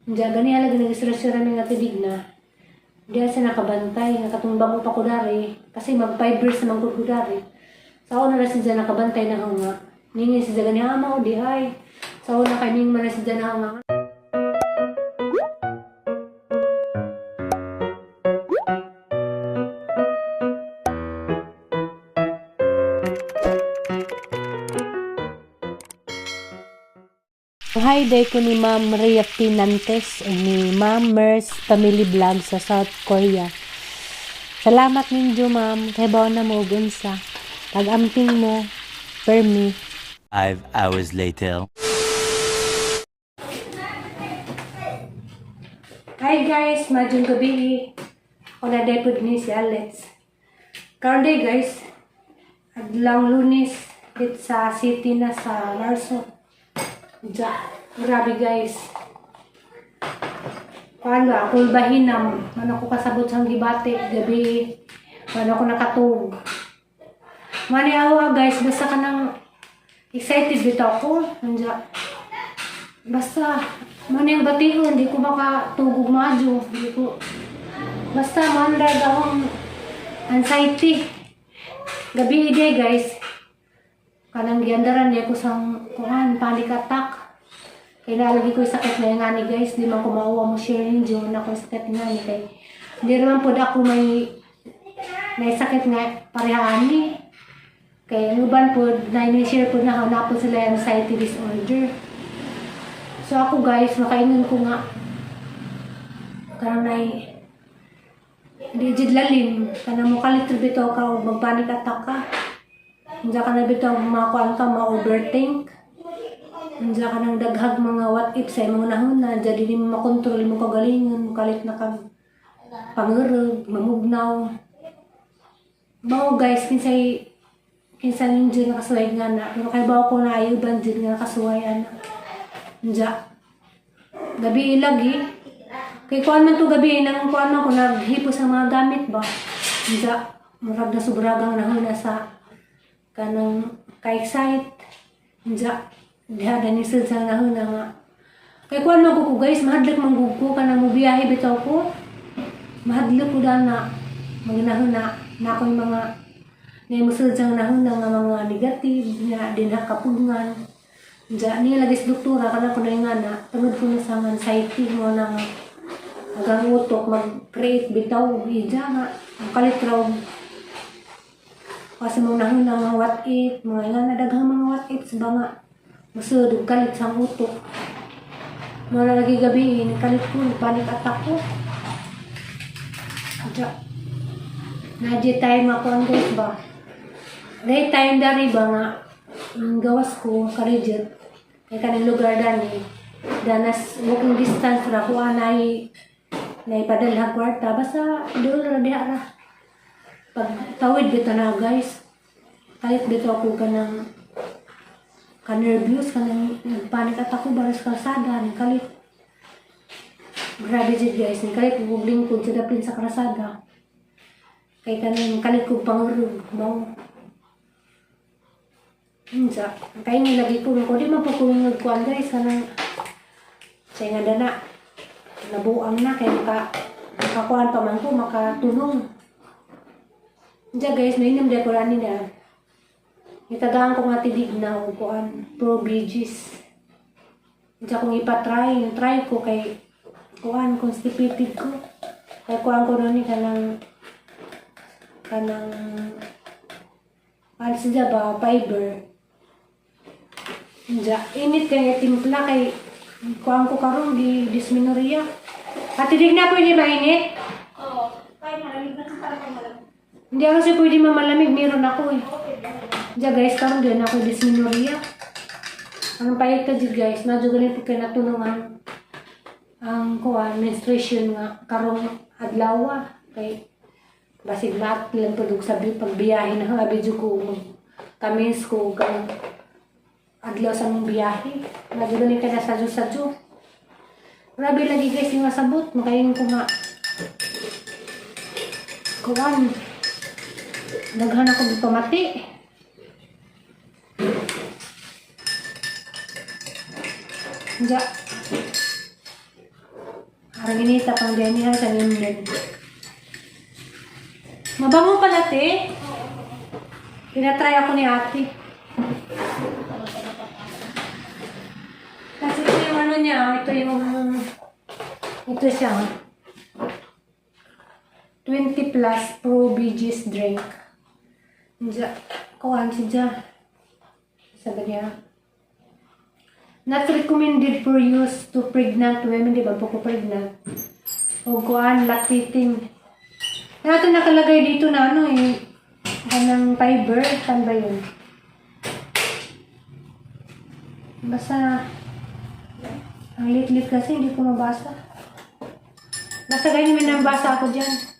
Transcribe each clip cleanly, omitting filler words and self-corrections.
Diya gani lagi nag-istorya mi nga tidig na. Diya siya nakabantay, nga katong bago pa ko dari kasi mag 5 years naman ko dari. Sa una na siya nakabantay na nga. Ningin siya gani ama o di ay. Sa una kay ning man na siya na nga. Hi day ko ni Ma'am Rhea Pinantes ug ni Ma'am Mers Family Vlog sa South Korea. Salamat ninyo, ma'am, kay bawo na mo og unsa. Pag-amping mo, permi. 5 hours later. Hi guys, maayong gabi. Ako na day pud ni si Alex. Karon day guys, adlaw Lunes dito sa city na sa Marso. Ja, grabe guys. Paano ako bahinam, man ako kasabot sa gibati gabi, man ako nakatug. Mani awa guys, basta ka nang excited bitaw ko. Anja, basta, man yung batihon, di ko makatugog maadyo. Di ko, basta mandag akong anxiety. Gabi ide guys, kanang giandaran niya ko sang kuan panic attack. Kaya nalagi ko yung sakit na yung ngani guys, di man ko mauwa mo share ninyo na ko sakit nga ni kay di naman pod ako may may sakit nga parehaan ni. Kay ang uban pod na ini-share pod na na po sila yung anxiety disorder. So ako guys, makaingon ko nga kanang nay di jud lalim kanang mo kalit bitaw ka og magpanic attack ka. Unsa ka na bitaw makuan ka, ma-overthink. Unsa ka nang daghag mga what if sa imong nahuna, dya di mo makontrol mo kagalingon, kalit na ka pangurog, mamugnaw. Mao guys, kinsay kinsa ninyo nakasuway nga na, pero kay bawo ko na ay uban jud nga nakasuway ana. Unsa gabi lagi kay kuan man to gabi nang kuan man ko naghipos ang mga gamit ba. Unsa murag na sobragang nahuna sa kanang ka-excite. Unsa diha dani sa nahuna nga kay kuan man ko guys, mahadlok man gud ko kanang mobiyahe bitaw ko. Mahadlok ko dana mga nahuna na ako'y mga naimusod sa nahuna nga mga negative nga dinha kapugngan. Diya, niya lagi sa doktora, kana ko na nga na, tungod ko na sa anxiety mo na nga, hanggang utok, mag-create bitaw, ija nga, ang kalit raw. Kasi mga nahuna nga what if, mga ilan na daghang mga what ifs ba nga, masud og kalit sa utok. Mga lagi gabi, kalit ko, panic attack ko. Diya, na time ako ang guys ba? Day time dari ba nga, ang gawas ko, karijit, kay kaning lugar dani, danas walking distance ra ko anay naipadalha kwarta, basta doon ra diha ra. Pag tawid bitaw na guys, kalit bitaw ako kanang ka-nervous, kanang nagpanic attack ko baras kalsada, ni kalit. Grabe jud guys, ni kalit ko lingkod sa dapin sa kalsada. Kay kanang kalit ko pangurog, mao. Unsa, kay ni lagi ko ko di man po ko nagkuan guys kanang sa nga dana nabuang na kay makakuan pa man ko makatulong. Unsa guys, mainom di ko rani na. Itagaan ko nga tidig na og kuan Pro BGs. Unsa kong ipatry, try ko kay kuan constipated ko. Kay kuan ko ni kanang kanang ano siya ba, fiber. Unsa, init kay timpla kay kuan ko karon gi dysmenorrhea. Ate na pwede mainit? Oo. Kaya malamig na sa parang malamig. Hindi ako siya pwede mamalamig, meron ako eh. Diya guys, karon din ako dysmenorrhea. Ang payat ka dyan guys, medyo ganun po kayo natulong ang kuan, menstruation nga karong adlaw kay basig maat lang po sa pagbiyahe na nga video ko kamins ko kang adlaw sa mong biyahe. Medyo ganun ka na sadyo-sadyo. Grabe lagi guys yung masabot. Makayin ko nga kuan. Daghan ako pamati. Ja. Arang inita pang denihan sa nimnin. Mabango pala, te. Tinatry ako ni ate. Kasi ito yung ano niya, ito yung, ito siya. 20 plus Pro BG's drink. Diya, kuhan siya. Sabi niya, "Not recommended for use to pregnant women," di ba? Poko pregnant. O kuhan, lactating. Natin nakalagay dito na ano eh, kanang fiber, saan ba yun? Basta, ang lit-lit kasi, hindi ko mabasa. Basta ganyan may nabasa ako dyan.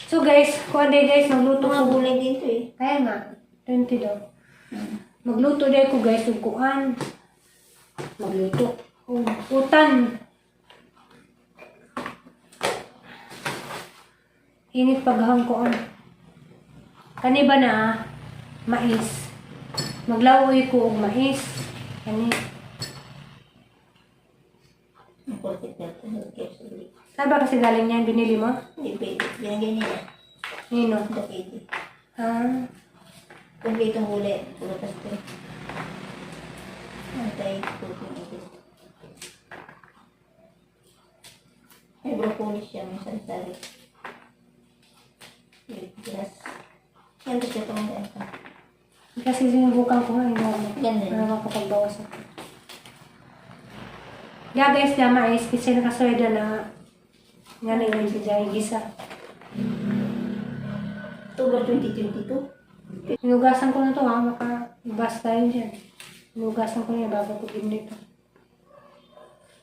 So guys, kuhan day guys, magluto Mga ko. gulay din to eh. Kaya nga, 20 daw. Magluto day ko guys, ug kuan. Magluto. Ug utan. Init paghang kuan. Kani ba na ah, mais. Maglawoy ko og mais. Kani. Ang kulkit na ito. Healthcare sa ulit. Saan ba kasi galing yan? Binili mo? Hindi pwede. Binagyan nila. Nino? The 80. Ah, Kumpletong gulay. Pulutas to eh. Anti-cooking ito. May broccoli siya. May sansari. Wheatgrass. Yan gusto ko ng ganito. Kasi sinubukan ko nga yung Ganun. para makapagbawas ako. Yeah guys, na mais kasi nakasweda na nga na yun si Jai Gisa. October 2022. Hinugasan ko na to ha, maka-bus tayo dyan. Hinugasan ko na yan bago ko ginito.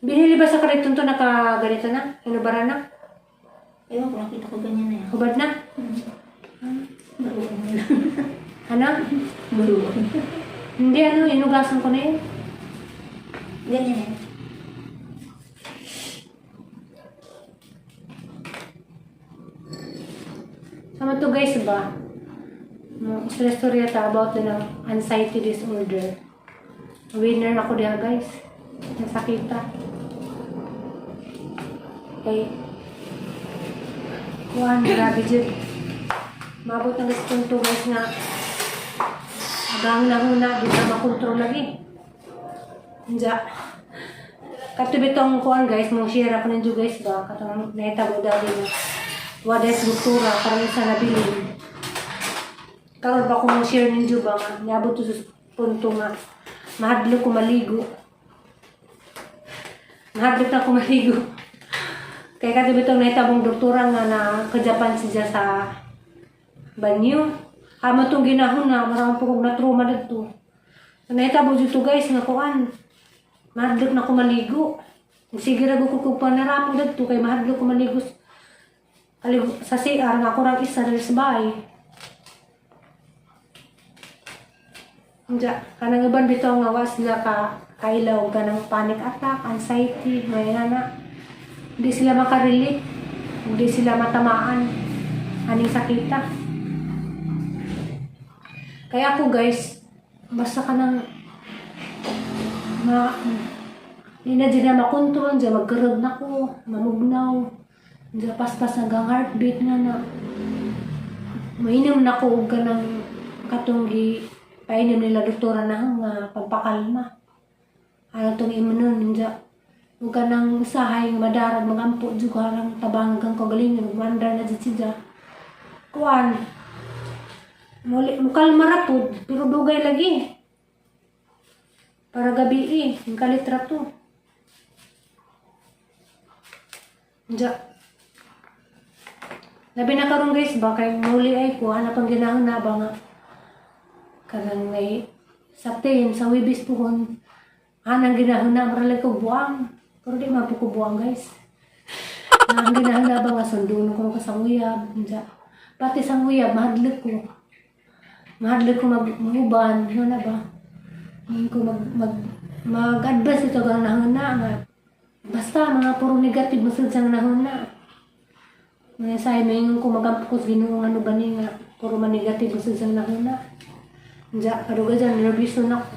Binili ba sa kariton to naka ganito na? Hinubara na? Ewan ko, nakita ko ganyan na yan. Hubad na? Baruan na lang. Ano? Baruan. Hindi ano, hinugasan ko na yun. Ganyan na yan. Sama to guys ba? Stress story ata about din ng anxiety disorder. Winner ako diha guys. Nasakita. Okay. Kuan, grabe jud. Mabot ang gusto to guys nga agang nahuna, di na makontrol lagi. Nja. Katubitong kuan guys, mo share ako ninyo guys ba katong nahitabo dali na wala sa doktora karon sa nabilin. Karon ba kung mo share ninyo ba nga niabot to sa punto nga mahadlok ko maligo. Mahadlok na ko maligo. Kaya katubitong nahitabong doktora nga na ka-Japan siya sa banyo. Amo tong ginahon na marami po kong na-trauma dito. So, nahitabo dito guys nga kuan. Mahadlok na ko maligo. Sige ra ko kung panaramo dito kay mahadlok ko maligo sa CR nga ako rang isa diri sa bahay. Diya, kanang uban bitaw nga wa sila ka kailaw kanang panic attack, anxiety, may na. Hindi sila makarelate, hindi sila matamaan aning sakita. Kaya ako guys, basta ka nang ma hindi na dyan na makontrol, dyan magkarag na ko, mamugnaw, dyan paspas hanggang heartbeat nga na. Mainom na ko og kanang katong gi painom nila doktora na nga pampakalma. Ano tong imunon dyan. Ug kanang usahay nga madarag magampo jud ko harang tabang kang kagalingon ug mandar na jud siya. Kuan. Muli mukalma ra pud pero dugay lagi. Para gabi eh, ang kalitra to. Diya. Labi na karon guys ba kay muli ay ko hanap ang ginahon na ba nga kanang may sa 10 sa Webes pohon hanang ginahon na maralag ko buang pero di man po ko buang guys na ang ginahon na ba nga sundunon ko ka sa uyab. Diya. Pati sa uyab mahadlok ko mag maguban ano na ba. Ngayon ko mag mag mag-advise ito ang nahon na nga basta mga puro negative masud sa nahon na mga sa may ko magampo ko sa Ginoo ano ba ni nga puro man negative masud sa nahon na. Diya, kaduga dyan, nervous na ako.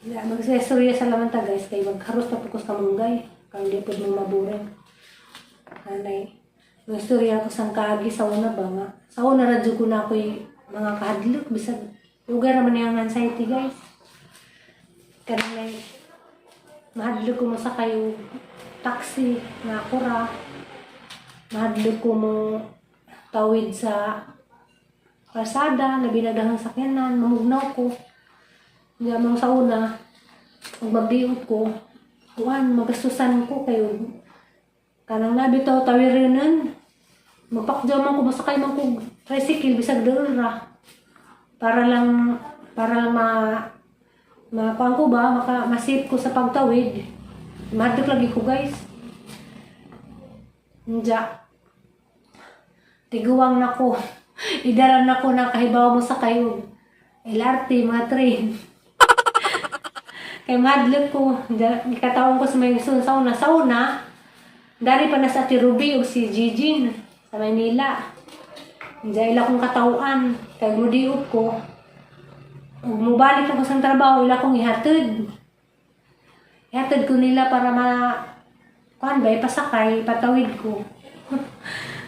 Ya, magsestorya sa laman ta, guys, kay magharos na pukos kamunggay kang di pud mo maburing. Anay. Magstorya ako sang kaagi sa una ba nga. Sa una ra jud ko na ako'y mga kahadlok bisag lugar naman niyang anxiety, guys. Kanang may mahadlok ko mosakay og taxi nga ako ra. Mahadlok ko mo tawid sa kalsada, labi na daghang sakyanan, mamugnaw ko. Hindi amang sa una, pag magdiot ko, kuan, magastusan ko kayo. Kanang nabi to, tawirinan. Magpakjaw man ko, masakay man ko tricycle, bisag doon ra. Para lang ma, kuan ko ba, maka, masip ko sa pagtawid. Mahadlok lagi ko, guys. Nja. Tiguang na ko. Idaran na ko na kahibaw mo sa kayo. LRT, mga train. Kay madlok ko, ikatawan ko sa may gusto sa una. Sa una, dari pa na sa Ate Ruby o si Gigin sa Manila. Diyan ila kong katawaan. Kay mudiot ko. Ug mubalik ako sa trabaho, ila kong ihatid. Ihatid ko nila para ma kuan ba, ipasakay, ipatawid ko.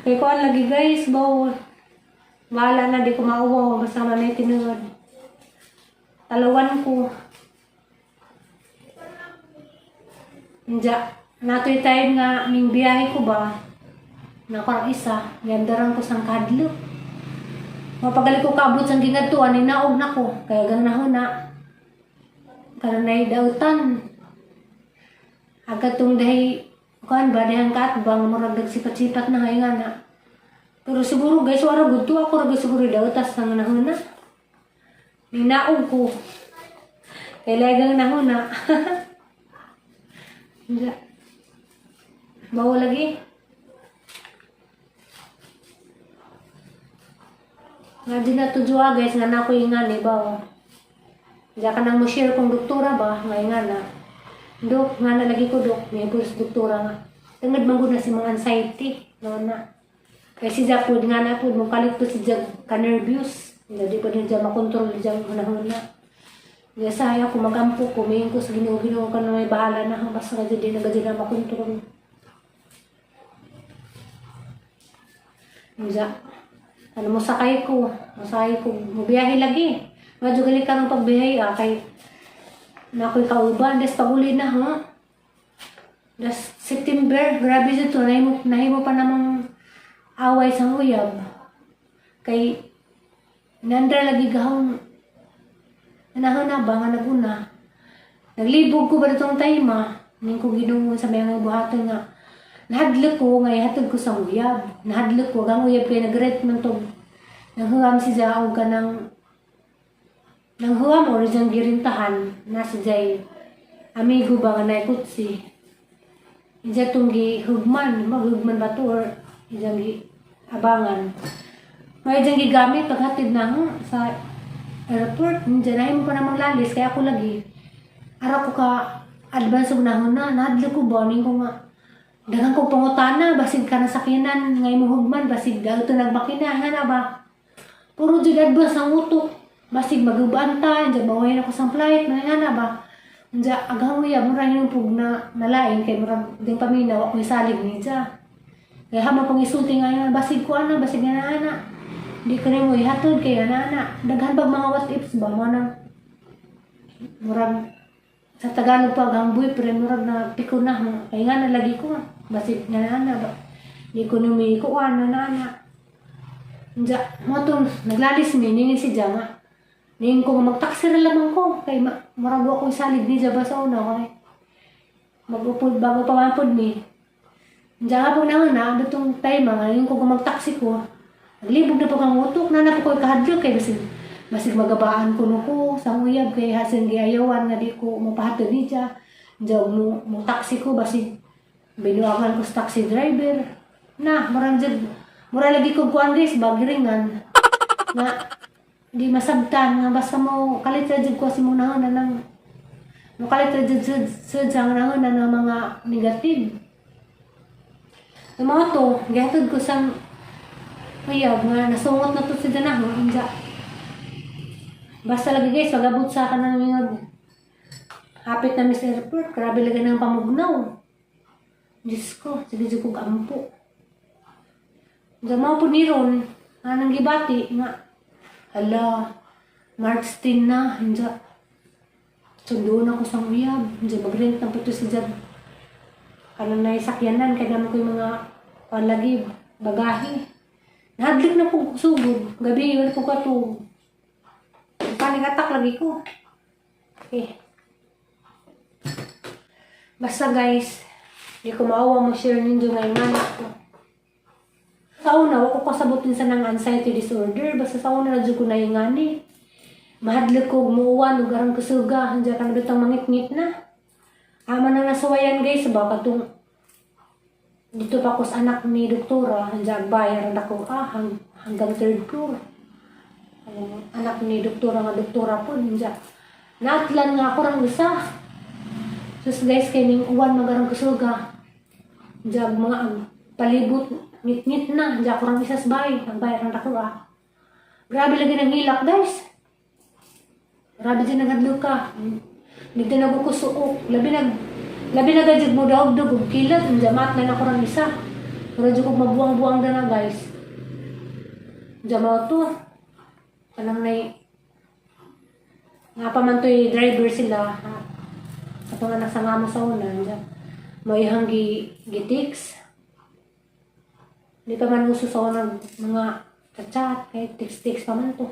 Kay kuan lagi, guys, bawo. Bahala na, di ko mauwaw, basta man ay tinuod. Talawan ko. Nja, natoy time nga ning biyahe ko ba, na parang isa, yandaran ko sang kadlok. Mapagali ko kaabot sang gingadtuan, ninaog na ko. Kaya gang nahuna. Kananay dautan. Agad tong dahi, kuan ba, dahang kaatbang, murag nagsipat-sipat na nga na. Pero siguro, guys, wala gud to ako ra siguro dautas nang nahuna. Ninaog ko. Kaya lagang nahuna. Hindi. Bawo lagi. Nga di na tudyoa, guys, nga na ako yung nga ni bawo. Diya ka nang mo share kong doktora ba, nga nga na. Dok, nga na lagi ko, dok, may pulos doktora nga. Tungod man gud na si mga anxiety, no na. Kay si Jack pod nga na pod, mo kalit po si Jack ka nervous. Hindi po din siya makontrol diyan hunahuna. Diya saya ako magampo ko, may ko sa Ginoo, Ginoo ka na may bahala na, basta ka dyan, di na ka dyan na makontrol. Diya. Ano mo sakay ko, mubiyahe lagi. Medyo gali ka ng pagbiyahe ah, kay na ako'y kauban, des paguli na ha. Des September, grabe dito, nahimo, nahimo pa namang away sa uyab. Kay nandra lagi gahong nanahon na ba nga naguna. Naglibog ko ba itong time ah. Ning ko Ginoo sa mga buhaton nga. Nahadlok ko nga ihatod ko sa uyab. Nahadlok ko gang uyab kay nag-rent man to. Nanghuam si Jao ka ng nanghuam or diyang girintahan na si Jay amigo ba nga naikutsi. Diya tong gihugman, maghugman ba to or diyang gi abangan. May diyang gigamit paghatid na ho sa airport. Diyan ay mo pa namang lalis kaya ako lagi. Ara ko ka advance og nahon na nahadlok ko ba ning ko nga daghan ko pangutana basig ka na sakyanan nga imong hugman basig daw to nagmakina nga na ba. Puro jud advance ang utok. Basig magubaan ta, diyan bawahin ako sa flight, mga nga na ba. Diyan aghang uya mura hinupog na nalain kay murag ding paminaw ako salig ni dya. Kaya hama pang isulti nga yun, basig ko ana, basig nga na ana. Di ko rin mo ihatod kay ana ana. Daghan pag mga what ifs ba, mga nang murag sa Tagalog pa ang boyfriend murag na piko na ha. Kaya nga na lagi ko basig nga na ana ba. Di ko numi ko ana na ana. Diya, mo to naglalis mi ningin si Jama. Ningin ko nga magtaksi ra lamang ko kay murag wa ko salig ni Jaba sa una kay magupod bago pa man pod mi. Diya nga po na na datong time nga ngayon ko nga magtaksi ko. Naglibog na po kang utok na na po ko kahadlok kay basig basig magabaan ko no ko sa uyab kay hasin giayawan nga di ko mopahatod ni siya. Diya mo mo taxi ko basig binuangan ko sa taxi driver. Na murang jud mura lagi ko kuan, guys, bagringan na di masabtan nga basta mo kalit ra jud ko si mo na nang mo kalit ra jud jud jud sa nahon na ng mga negative. Yung mga to, gihatod ko sa uyab nga nasungot na to si Danaho, inja. Basta lagi, guys, pag-abot sa kanang mga Hapit na mi sa airport, grabe lagi ng pamugnaw. Diyos ko, sige jud kog ampo. Diyan mo po ni Ron, anang gibati nga. Hala, March 10 na, hindi. Sundoon ako sa uyab, hindi mag-rent na po to si Jad. Kanang naisakyanan, kaya naman ko yung mga palagi, bagahe. Nahadlik na po sugod, gabi, wala po katug. Panic attack lagi ko. Okay. Basta guys, di ko maawa mo share ninyo ngayon anak ko. Sa una, wako kasabot din sa nang anxiety disorder. Basta sa una, radyo ko na ingani. Mahadlok ko, umuwan, ug arang kusuga. Andiyan ka na bitang mangit-ngit na. Ama na nasuwayan guys, baka tong dito pa ko sa anak ni doktora, andiyan bayaran ako, hanggang third floor. Ang anak ni doktora nga doktora po, andiyan. Naatlan nga ako rang isa. Sus guys, kay ning uwan magarang kusuga. Diyan mga ang palibot, ngit-ngit na. Diyan ako rang isas bay. Ang bayaran ako ah. Grabe lagi ng hilak guys. Grabe din nagadlo ka. Dito nagkukusuok. Labi na gajud mo daog dog ug kilat ang jamat na nako rang isa. Pero jud kog mabuang-buang na na guys. Jamaw to. Kanang nay nga pa man to'y driver sila. Ha? Atong anak sa mama sa una, diyan. May hanggi gitix. Di pa man uso sa una mga chat-chat, kay text-text pa man to.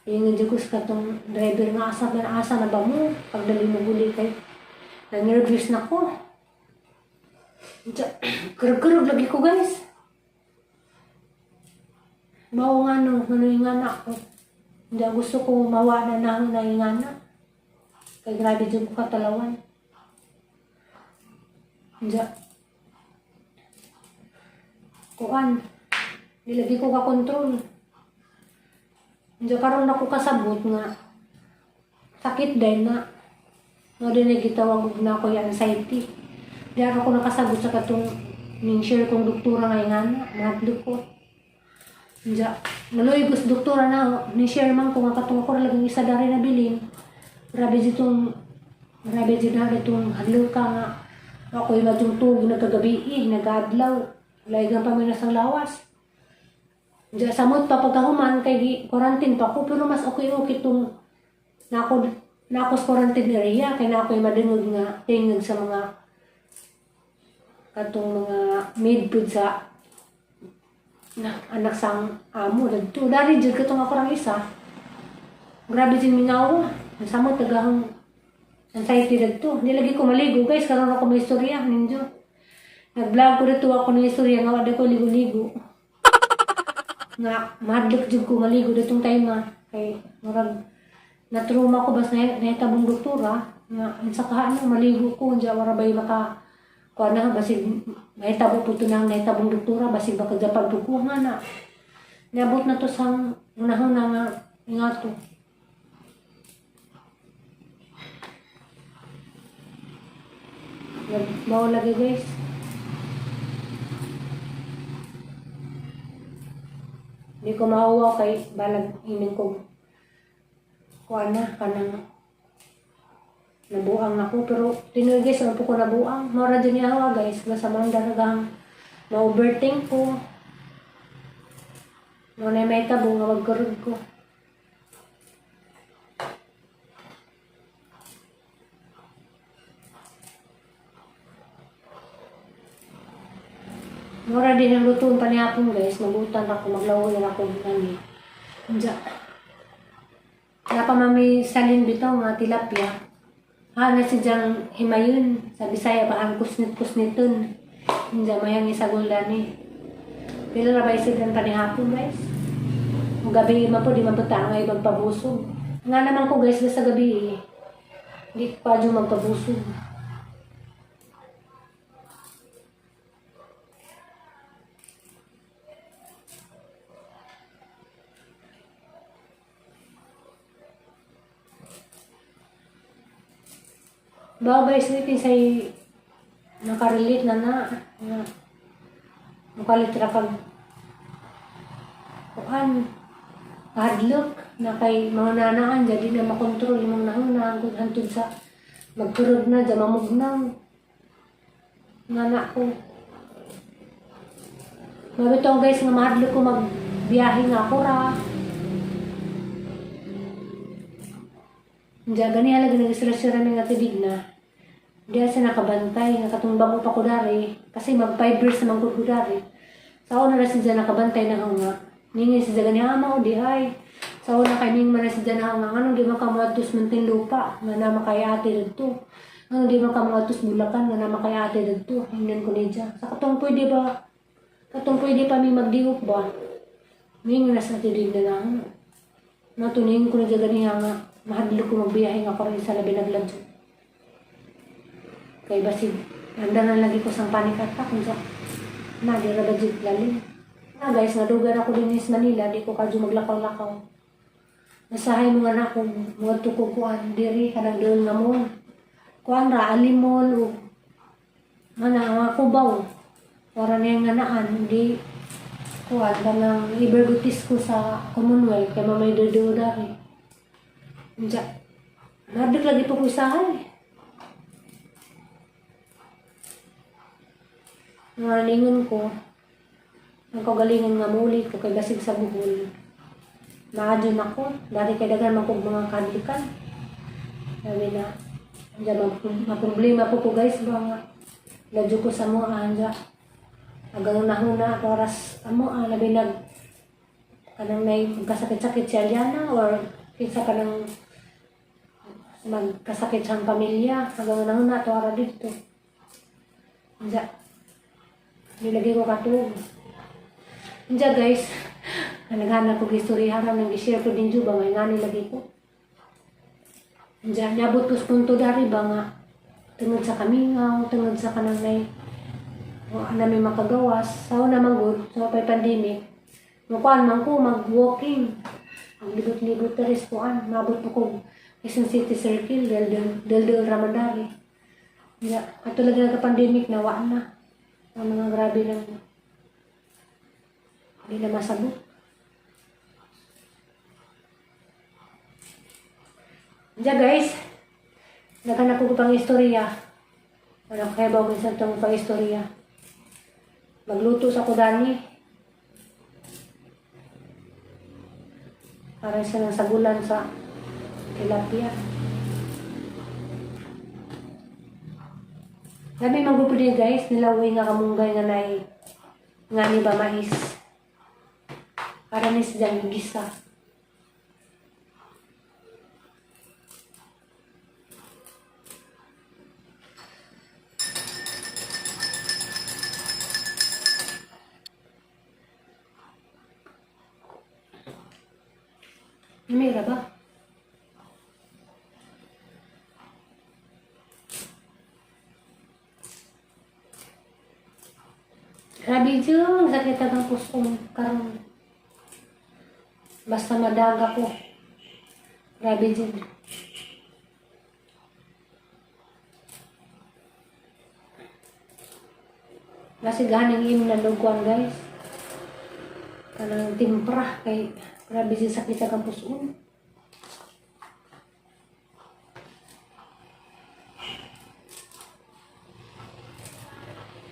Yung nga ko sa katong driver nga asa man asa na ba mo pagdali mo guli kay na nervous na ko. Kurog-kurog lagi ko guys. Mao nga no, ano yung anak ko. Hindi gusto ko mawa na nang naingana. Kay grabe dyan ko katalawan. Hindi. Kuan. Di lagi ko kakontrol. Hindi karon ako kasabot nga. Sakit din na. No din na gitawag og na ako yung anxiety. Di ako nakasagot sa katong ning share kong doktora nga ingana. Mahadlok ko. Diya, naluoy ko sa doktora na, ni share man ko nga katong ako ra laging isa dari na bilin. Grabe dito na itong hadlok ka nga. Ako yung matutug nagkagabi eh, nag-adlaw. Laygan pa may nasang lawas. Diya, samot pa pagkahuman kay gi quarantine pa ko pero mas okay okay itong nako nako sa quarantine area kay nako yung madungog nga tingog sa mga katong mga maid pud sa na anak sang amo dagto dari jud katong ako rang isa. Grabe din mingaw, ang samot nagahang anxiety dagto. Di lagi ko maligo guys, karon ako may istorya ninyo. Nag-vlog ko dito ako ng istorya nga wala ko ligo-ligo nga mahadlok jud ko maligo datong time nga kay murag na-trauma ko bas na nahitabong doktora nga unsa ka ano maligo ko unsa wala bay maka kuan na basig mahitabo po to nang nahitabong doktora basig baka japag po ko nga na niabot na to sang unahon na nga nga to. Mao lagi guys. Hindi ko mahuwa kay balag ining ko kuan na kanang nabuang ako pero tinuod guys wala po ko nabuang. Mao ra din niya guys, basta man daragang na-overthink ko. Mo na may tabo nga magkurog ko. Mura din ang lutuon pa nihapon guys, magutan ako, maglawo na ako nani. Unsa. Kaya pa mami salin bitaw nga tilapia. Ha na si Jang himayon sa Bisaya pa ang kusnit-kusniton. Unsa mayang isagol dani. Pila ra ba isigdan pa nihapon guys? Kung gabi man po, di man po tangay magpabusog. Nga naman ko guys, basta gabi eh. Di pa dyan magpabusog. Ba guys, wait say nakarelate na na. Nga makalit ra kag kuan hadlok na kay mga nanaan jadi na makontrol imong nahuna hangtod sa Magturod na, dyan mamugnaw. Nga na ako. Mabitaw guys, nga mahadlo ko magbiyahe nga ako ra. Diya, gani halaga nag-istorya nga tidig na. Diya siya nakabantay, nga katong bago pa ko dari. Kasi mag 5 years naman ko dari. Sa una na siya nakabantay na nga. Ningin siya gani ama o di ay. Sa una kay ning man na siya na nga anong di man ka moadtos Muntinlupa nga na makay ate didto. Anong di man ka moadtos Bulacan nga na makay ate didto. Hingnan ko niya. Sa katong pwede ba? Katong pwede pa mi magdiop ba? Ningon na sa tidig na lang. Natunin ko na dyan ganiya nga, mahadlo ko magbiyahe nga ko rin sa labi nagladyo. Kay basig, anda na lagi ko sang panic attack kung sa, na, di ra ba jud lalim. Na guys, nadugan ako din sa Manila, di ko kadyo maglakaw-lakaw. Nasahay mo nga na akong mga tukog kuan diri kanang doon nga mo. Kuan ra alimol ug nga na nga kubaw. Ora niya nga naan di kuan kanang ibergutis ko sa Commonwealth kay mamay dodo dari. Unsa? Nabdik lagi po ko isahay. Nga ningon ko, ang kagalingon nga muli ko kay basig sa Bohol. Maadyon ako, dari kay daghan man kog mga kadlikan. Sabi na, anja maproblema po ko guys ba nga ladyo ko sa mga anja. Agang nahuna ako oras amo ah, labi nag kanang may magkasakit-sakit si Aliana or kinsa pa nang magkasakit siyang pamilya hanggang nahuna to ara dito. Anja, nilagay ko katuog. Anja guys, naghanap ko istorya haram nang gi-share ko din ba nga ngani lagi ko. Anja, niabot ko sa punto dari ba nga tungod sa kamingaw, tungod sa kanang may wa na may makagawas, sa una man gud, sa pay pandemic, mukuan man ko mag-walking. Ang libot-libot diri sa kuan, maabot pa ko Quezon City Circle, del del del Ramadari. Ya, katulad nga pandemic na wa na. Ang mga grabe lang. Hindi na masabot. Diya guys, naghanap ko pang istorya. Wala ko kaya ba minsan itong pang istorya. Magluto sa kudani. Para sa nang sagulan sa tilapia. Labi manggupo din guys, nilaway nga kamunggay nga nay nga ni ba mais. Para ni siya gisa. Mira ba? Grabe dyan, sakit ang puso karon. Basta madaga ko. Grabe dyan. Masigahan ang imo na lugwan guys. Kanang timpra kay grabe dyan sakit ang puso.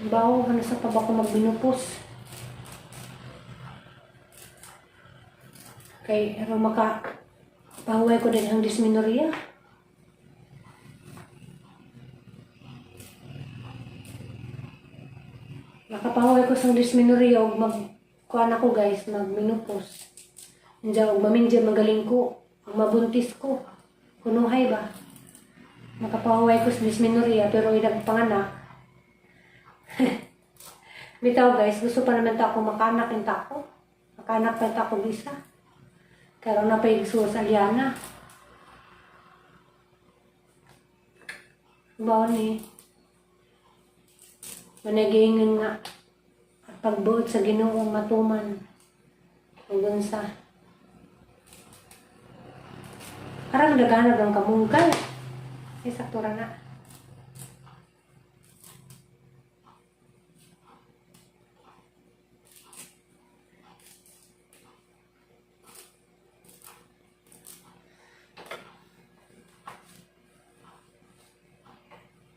Bawo, ano sa pa ba ko magbinupos? Kay, aron maka, pahuway ko din ang dysmenorrhea. Makapahuway ko sa dysmenorrhea og mag, kuan ako guys, magminupos. Diyan, og maminja magaling ko, ang mabuntis ko. Kunuhay ba? Makapahuway ko sa dysmenorrhea pero inagpanganak. Bitaw guys, gusto pa naman ta ako makaanak yung tako. Makaanak pa ta ako isa. Karon na pa yung sa Aliana. Baon eh. Managingan nga at pagbuot sa Ginoo matuman. Ug unsa. Parang naghanap ang kamungkay. Eh, sakto ra na.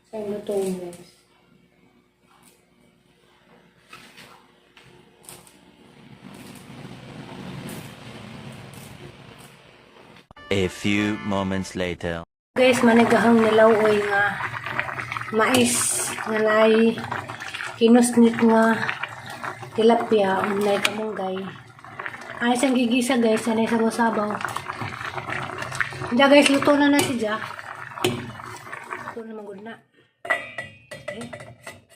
Sa yung lutuin, guys. A few moments later. Guys, managahang nilaw-oy nga mais nga naay kinusnit nga tilapia ug naay kamunggay. Ay siyang gigisa, guys, anay sabaw-sabaw. Ja guys, luto na na si Ja. Luto na magud na. Okay.